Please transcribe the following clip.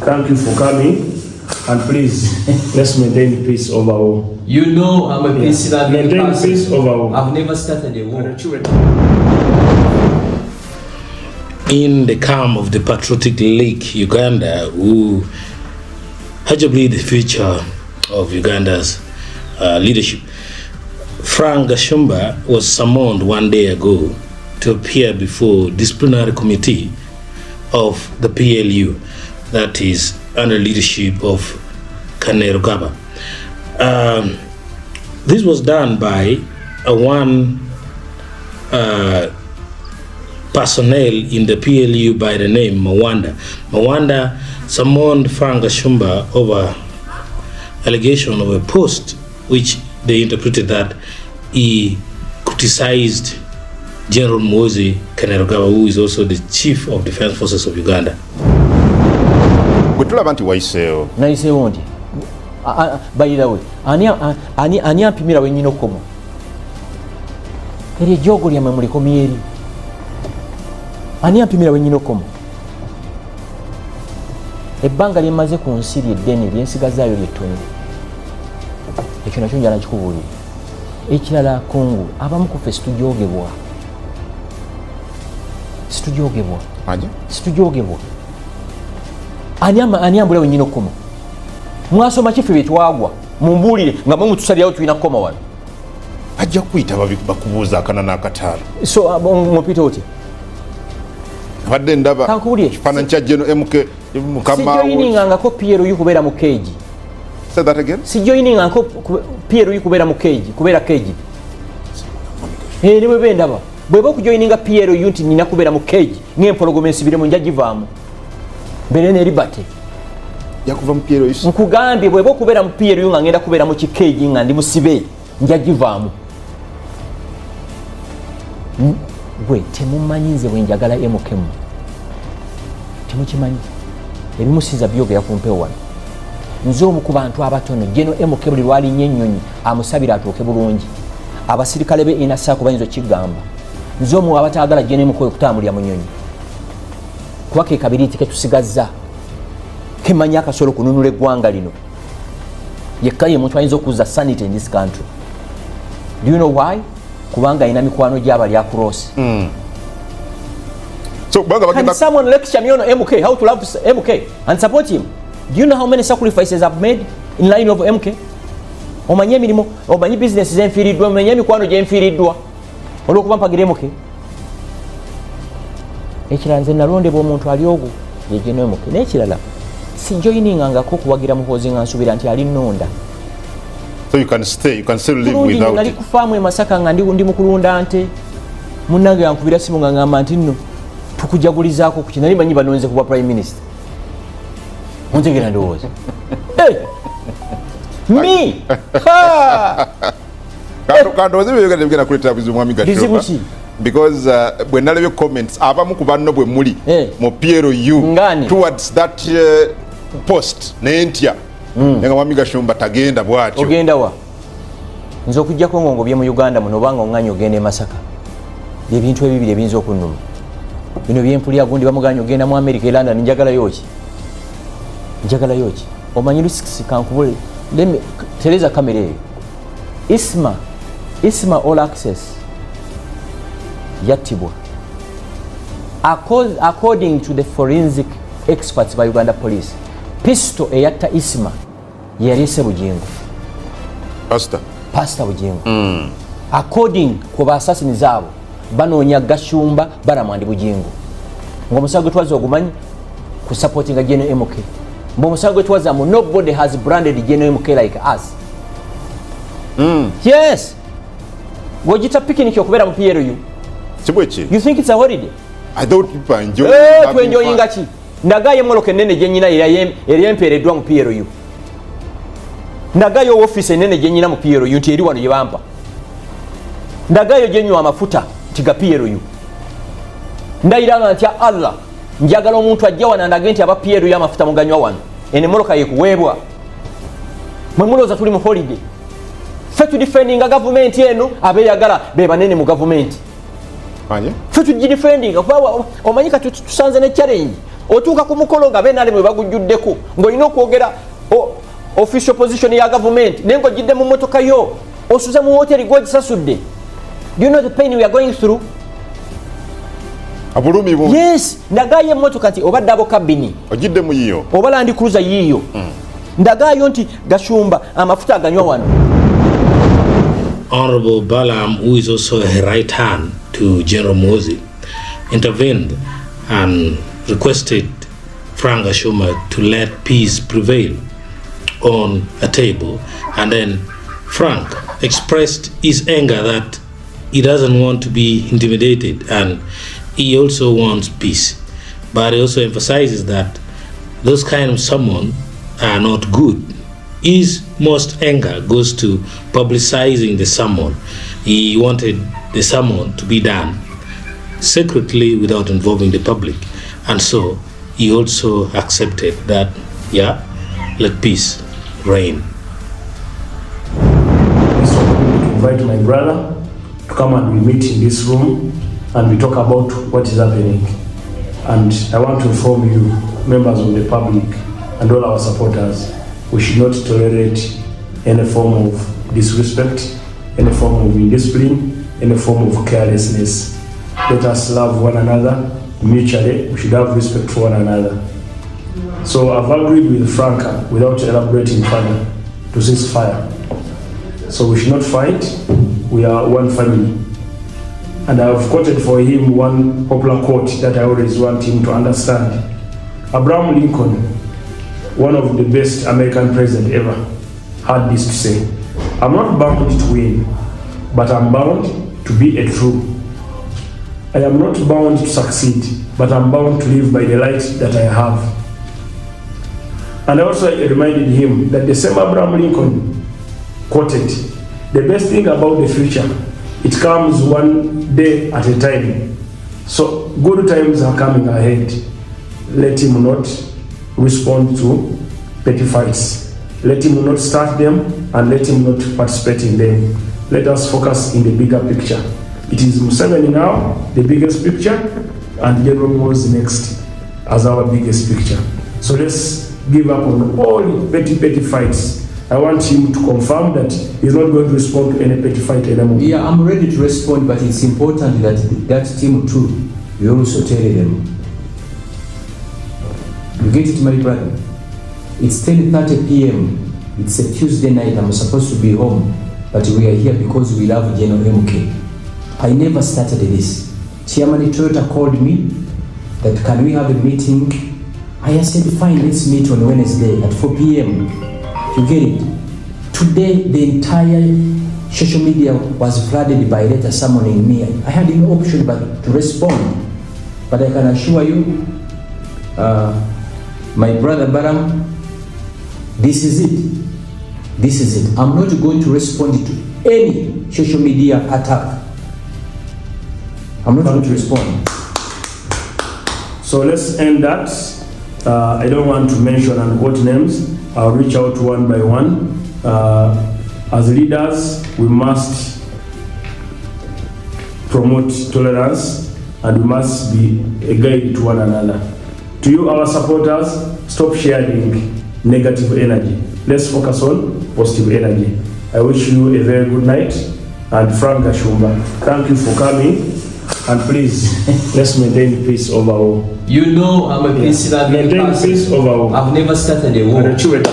Thank you for coming, and please, let's maintain peace overall. You know I'm a peace loving Maintain person. Peace overall. I've never started a war. In the camp of the Patriotic League Uganda, who arguably the future of Uganda's leadership, Frank Gashumba was summoned one day ago to appear before disciplinary committee of the PLU, that is under leadership of Kainerugaba. This was done by a one personnel in the PLU by the name Mawanda. Mawanda summoned Frank Gashumba over allegation of a post which they interpreted that he criticized General Muhoozi Kainerugaba, who is also the Chief of Defense Forces of Uganda. Bwe tulaba nti wayiseewo. Nayiseewo nti by the way, ani ampimira wenyina okukoma? Eryo ejjoogo lyammwe mulikomye eri. Ani ampimira wenyina okukoma? Ebbanga lyemaze ku nsi lyeddene, lyensigazaayo lyettono. Ekyo nakyo njala kikubuulire. Ekirala, kungu abamu kuffe situjogebwa, situjogebwa. Anje? Situjogebwa. Ani ambula wenyina okukoma? Mwasoma kife byetwagwa, mumbuulire nga mwe mutusalirawo tulina kukoma wano. Ajja kuyita bakubuuza akana n'akataano. So mupita otya? Abadde ndaba Kankubuulire. Ekifaananyi kya General MK mukama. Sijoiningangako PLU kubeera mu cage. Say that again. Sijoiningangako PLU kubeera mu cage, kubeera cage. Eh, ne bwebe ndaba bweba okujoininga PLU nti nina kubeera mu cage ng'empologoma ensibiremu, nja givaamu mbeere ne liberty. Yakuva mu PLU. Nkugambye, bweba okubeera mu PLU nga ngenda kubeera mu kikeegi nga ndi musibe, nja givaamu. Gwe temumanyi nze bwe njagala MKM, temukimanyi. Ebimu sinza byogera ku mpewo wano. Nze omu ku bantu abatono General MK buli lwalinnya ennyonyi amusabira atuuke bulungi. Abasirikale be inasaako bayinza okigamba. Nze omu abataagala General MK okutambulira mu nyonyi, kuba ke kabiriiti ketusigazza kemanyi akasobola okununula eggwanga lino. Yekka ye muntu ayinza okuzza sanity in this country. Do you know why? Kubanga alina mikwano gyabali across. So kubanga Can bagenda someone lecture me on MK, how to love MK and support him? Do you know how many sacrifices I've made in line of MK? Omanyi emirimu, omanyi business zenfiiriddwa, omanyi emikwano gyenfiiriddwa olwokuba mpagira MK? Ekirala, nze nalondebwa omuntu ali ogwo yegeno MK. N'ekirala, sijoiningangako okuwagira Muhoozi nga nsuubira nti ali nnonda. So you can stay, you can still live Bulungi nnyo. without Nali it. ku faamu e Masaka nga ndi mu kulunda nte. Munnange yankubira simu nga ngamba nti nno tukujagulizaako ku kinali manyi banonze kuba prime minister. Ontegera ndowooza. Eh! Me! Ha! Kandowooza ebyo byogera tebigenda kuleetera buzibu, mwami Bizibu Gashumba, ki? because bwe nalabye comments abamu ku banno bwe muli mu PLU Ngani? towards that post, naye ntya naye nga mwami Gashumba tagenda bwatyo. Ogenda wa? Nze okugjako ngongobye mu Uganda muno obanga oŋŋanya ogenda e Masaka, byebintu ebibiri ebiyinza okunnuma. Bino byempulira, gundi bamuganya ogenda mu America e London. Njagalayo ki? Njagalayo ki? Omanyi risks? Kankubule, tereza kamera eyo. Isma, Isma All Access yattibwa. According to the forensic experts by Uganda Police, pistol eyatta Isma yeyali esse Bugingo. Pastor. Pastor Bugingo. According ku ba assassins abo, banoonya Gashumba, Baramwandi, Bugingo, ngaomusango gwetwaza ogumanyi ku supportinga General MK. Mbe omusango gwetwazamu, nobody has branded General MK like us. Yes, gwogita picnic okubeera mu PLU. Sibweki? You think it's a holiday? I thought people enjoy Eh, having twenjoyinga fun. ki? Ndagayo emmotoka enene gyenyina eryempeereddwa mu PLU. Ndagayo ofiisi enene gyenyina mu PLU nti eri wano gyebampa. Ndagayo gyenywa amafuta nti ga PLU. Ndayiranga nti Allah, njagala omuntu ajja wano andage nti aba PLU amafuta muganywa wano, eno emmotoka yekuweebwa. Mwe mulowooza tuli mu holiday? Ffe tudefendinga gavumenti eno. Abeeyagala be banene mu gavumenti. Anye? Ffe tugidefendinga kuba omanyi kati tusanze ne challenge. Otuuka ku mukolo nga benalem bagujjuddeko, ng'olina okwogera official position ya gavumenti, naye ng'ojjidde mu motoka yo, osuze mu woteri gwogisasudde. Do you know the pain we are going through? Obulumi bungi. Yes, ndagayo emmotoka nti oba double cabin. Ogidde mu yiyo. Oba Land Cruiser yiiyo, ndagayo nti Gashumba amafuta aganywa wano. Honorable Balaam, who is also a right hand to General Muhoozi, intervened and requested Frank Gashumba to let peace prevail on a table. And then Frank expressed his anger that he doesn't want to be intimidated and he also wants peace. But he also emphasizes that those kind of someone are not good. His most anger goes to publicizing the sermon. He wanted the sermon to be done secretly without involving the public. And so he also accepted that, yeah, let peace reign. This opportunity to invite my brother to come and we meet in this room and we talk about what is happening. And I want to inform you, members of the public and all our supporters, we should not tolerate any form of disrespect, any form of indiscipline, any form of carelessness. Let us love one another mutually. We should have respect for one another. So I've agreed with Franca, without elaborating further, to cease fire. So we should not fight. We are one family. And I've quoted for him one popular quote that I always want him to understand. Abraham Lincoln, one of the best American president ever, had this to say: "I'm not bound to win, but I'm bound to be a true. I am not bound to succeed, but I'm bound to live by the light that I have." And I also reminded him that the same Abraham Lincoln quoted, "The best thing about the future, it comes one day at a time." So good times are coming ahead. Let him not respond to petty fights. Let him not start them and let him not participate in them. Let us focus in the bigger picture. It is Museveni now, the biggest picture, and General Muhoozi next as our biggest picture. So let's give up on all petty, petty fights. I want him to confirm that he's not going to respond to any petty fight anymore. Yeah, I'm ready to respond, but it's important that that team too, you also tell them. You get it, my brother? It's 10:30 p.m. It's a Tuesday night. I'm supposed to be home, but we are here because we love General MK. I never started this. Chairman Toyota called me that can we have a meeting? I said, "Fine, let's meet on Wednesday at 4 p.m." You get it? Today, the entire social media was flooded by letter summoning me. I had no option but to respond. But I can assure you, my brother Baram, this is it. This is it. I'm not going to respond to any social media attack. I'm not going to respond. So let's end that. I don't want to mention and quote names. I'll reach out one by one. As leaders, we must promote tolerance and we must be a guide to one another. To you, our supporters, stop sharing negative energy. Let's focus on positive energy. I wish you a very good night. And Frank Gashumba, thank you for coming. And please, let's maintain peace overall. You know I'm a peace loving Maintain person. Peace overall. I've never started a war. And achieve it.